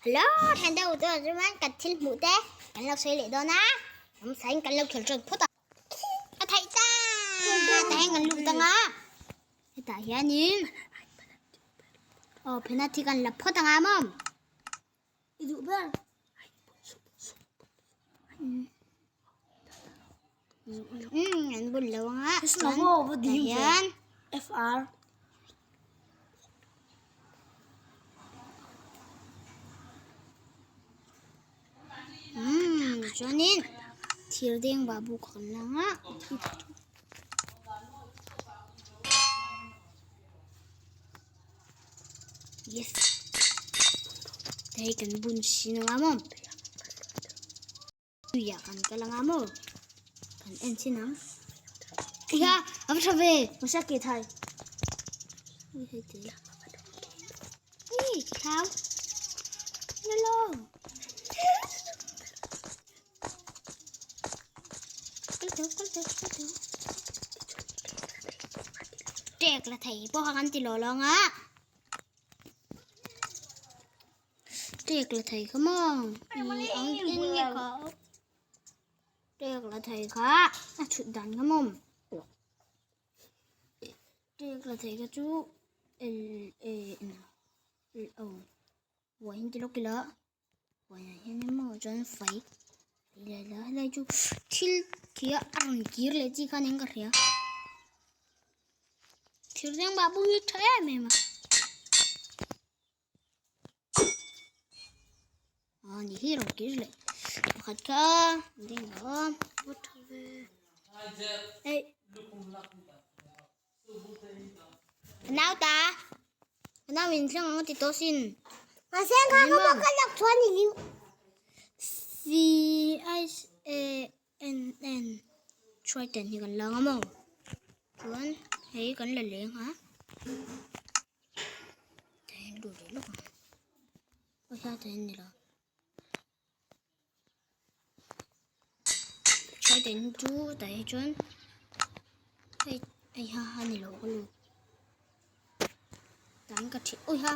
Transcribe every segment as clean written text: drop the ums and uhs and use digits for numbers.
Hello, thian deuh tu chuan kan thil hmuh te kan lo sawi leh dawn a, ramsa in kan lo khel ṭan phawt a. A theih ta! Tah hian kan lut ang a, hetah hianin aw penalty kan la phawt ang a maw? I duh ber. An bul lo ang a, chuan tah hian FR. Chuanin thir deng babu kha kan la ang a. Yes. Hei kan bun sin anga maw. Tuiah kan kal anga maw. Kan en chin ang. Kha a va tha ve. Masa ke thai. Ui hei te. Ui thau. Hello. Kal teu kal teu kal teu. Tek la thei pawh kha kan ti lo lo nga. Tek la thei kha maw. Ang tin nge kha. Tek la thei kha a chhut dan kha maw. Tek la thei kha chu L A N L O Uai an ti lawk ila uaiah hian emaw chuan fai leh la helai chu thil khi a rawn kir leh chi khan eng ka hria thir reng babu hi tha em em a a ni hi rawn kir leh pakhat kha ding a ei Nau ta. Nau in thleng ang ti tawh sin. Mahse kha ka bawk ka lak chuan i liu. C S A N N Triton hi kan lang a maw? Chuan hei kan la leng a. Tahin lut leh lawk ang. Aw hian tahin ni lo. Triton chu tah hi chuan hei hei ha ha ni lo ka lut tan ka thi ui ha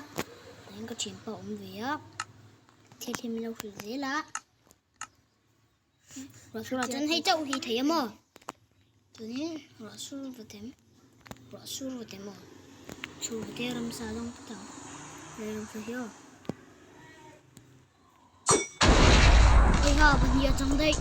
tan ka thian pawh a awm ve a thil hi min lo hrilh zel a ruah sur ah chuan hei chauh hi thei a maw chuanin ruah sur va tem ruah sur va tem aw chhur te ramsa zawng phawt ang ramsa hi aw. Heiha pahnih a chang daih.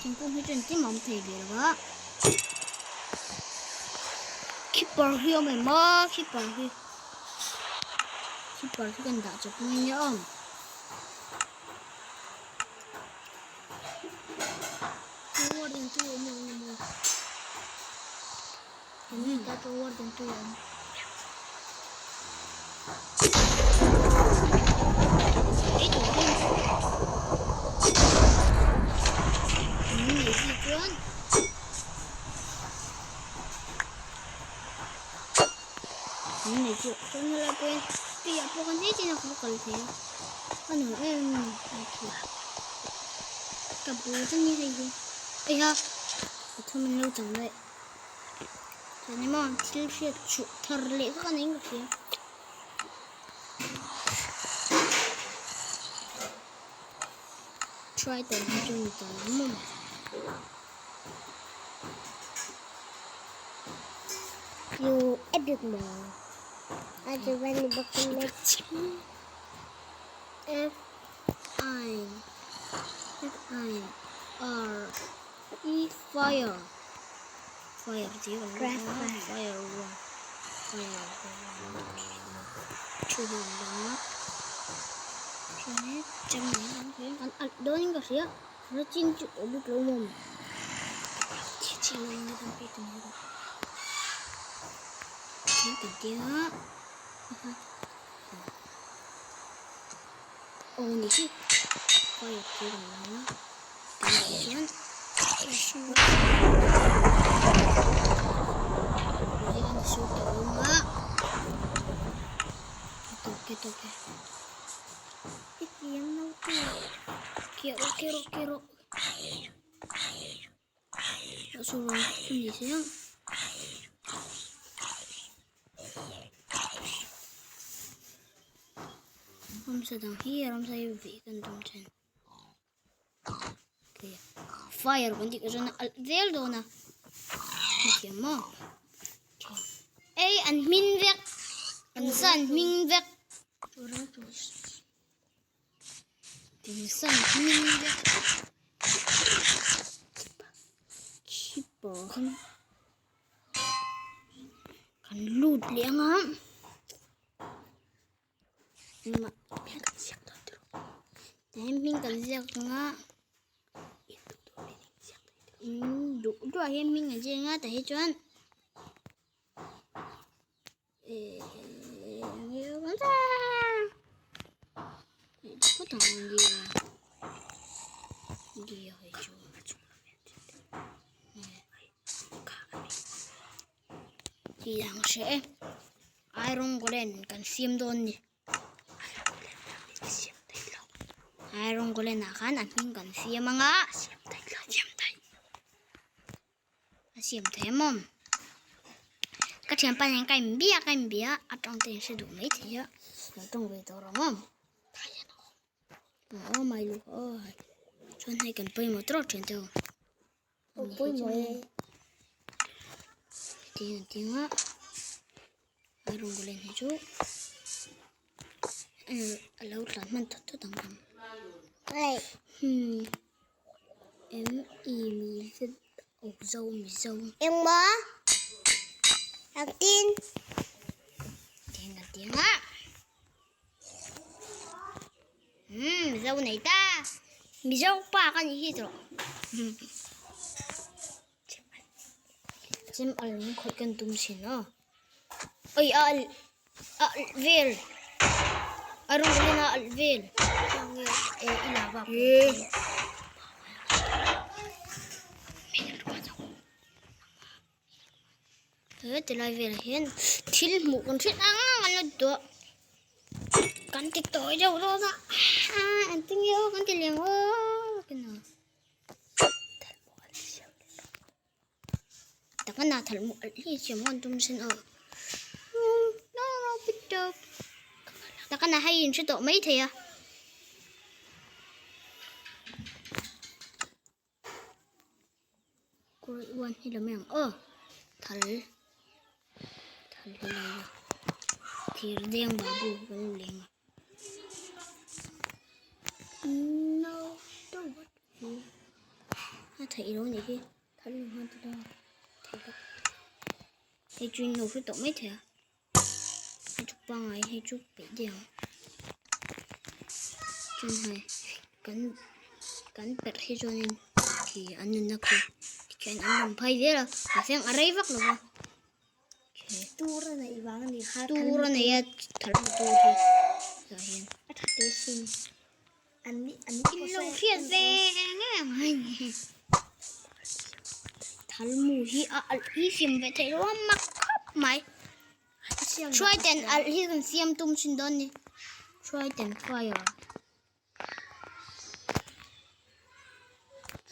Thingkung hi chu engtin mah a awm thei ve lo a. Keeper hi a awm em a keeper hi keeper hi kan dah chawp mai nia aw. Warden tu awm lo ni maw? Kan ta warden tu awm. Ka bu chu ni hei hi hei ha pathum an lo chang daih. Chuan emaw thil hriat chhuh thar leh vak a nei ka hria. Try tawn hi chu ni tawh lo maw. You a bit more. A chu van ni bawk in F I F I R E fire fire tih kan lut a fire one fire thu hi an lang a chuanin chem nen an hria an alh dawnin ka hria racing chu awm bik lo mawm chhiat lo in kan pek ni rawh thil kan tia aw ni hi fire tih kan lang a. Ke rawh ke rawh. Chu rawn chu ni se ang. Ramsa dang hi ramsa hi veh kan tum chen. Okay. Fire kan tih ka chuan a alh vel dawn a. Hetiang maw? Okay. Ei an hmin vek. An sa an hming vek. An sa an hming vek. Khipa khan kan lut leh ang a. Engmah hming kan ziak dawn tiro. Heng hming kan ziak ang a. In duh duah hian hming an ziak ang a tah hi chuan eh phawt ang nia nia hei chu Tih ang hre e. Iron Golem kan siam dawn ni. Iron Golem ah khan a hming kan siam anga. A siam thei lo. Siam thei. A siam thei maw? Ka thianpa nen ka inbia ka inbia a tawng te in hre duh mai thei a. Lo tawng ve tawh rawh maw? Aw mai lu aw. Chuan hei kan pawimawh tawk thin tawh. Pawimawh e. Ting ting a. Iron golem hi chu a lo tlan hman thawt thawt ang ang. Hmm. M E mi Z O zo mi zo. Engmaw? Engtin? Ting a ting a. Hmm, Mizo nei ta. Mizo pa ka ni hi tawh. Chem al min khawih kan tum thin a. Oi a al a al vel. A rawng len a al vel. E i la va. He tilai velah hian thil hmuh kan hriat ang ang an lo ti tawh kan ti tawi deuh dawn a ah an ti nge aw kan ti leng aw kan a tak a na thal mu alh hi siam an tum sin aw tak a na hei in hre tawh mai thei a. Kawih uan hi lo mai ang aw thal thal hi lai a thir deng babu kan lo leng a no to what hi a theih lo nih hi thal lo hman ta thei lo hei chu in lo hre tawh mai thei a. Hei chu pangai hei chu peih deuh ang chuan hei kan kan perh hi chuanin khi an nunna khi tikhian an rawn phai zel a mahse a rei vak lo va tur a neih vang a ni kha tur a nei a thal tur hi tah hian a tha te sin an ni an in lo hriat ve nge ang thal mu hi a alh hi siam ve theih lo a mak khawp mai. Hruaiten alh hi kan siam tum thin dawn ni. Hruaiten fire.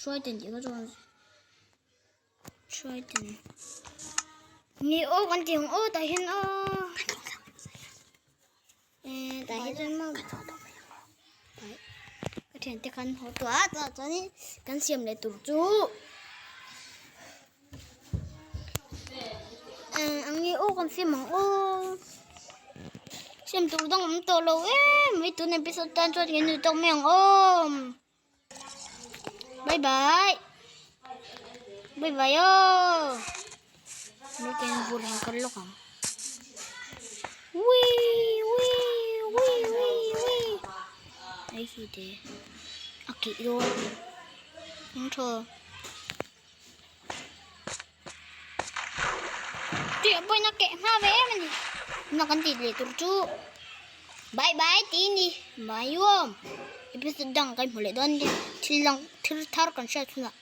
Hruaiten tih kha chuan hruaiten. Ni aw kan ti ang aw tah hian aw. Eh tah hi chuan maw. Ka thiante khan haw tawh a tah chuanin kan siam leh tur chu. Ang nge aw kan siam ang aw siam tur dang awm tawh lo em mai tun episode tan chuan kan ni tawk mai ang aw bye bye bye bye aw kan vur ang kal lawk ang wee wee wee wee wee ai khi te a kih dawn ang thaw. Tih pawhin a keh hma ve em a ni. Tuna kan tih leh tur chu bye bye tih a ni. Bye u. Episode dang kan hmu leh dawn nia. Thil dang thil thar kan hriat hunah.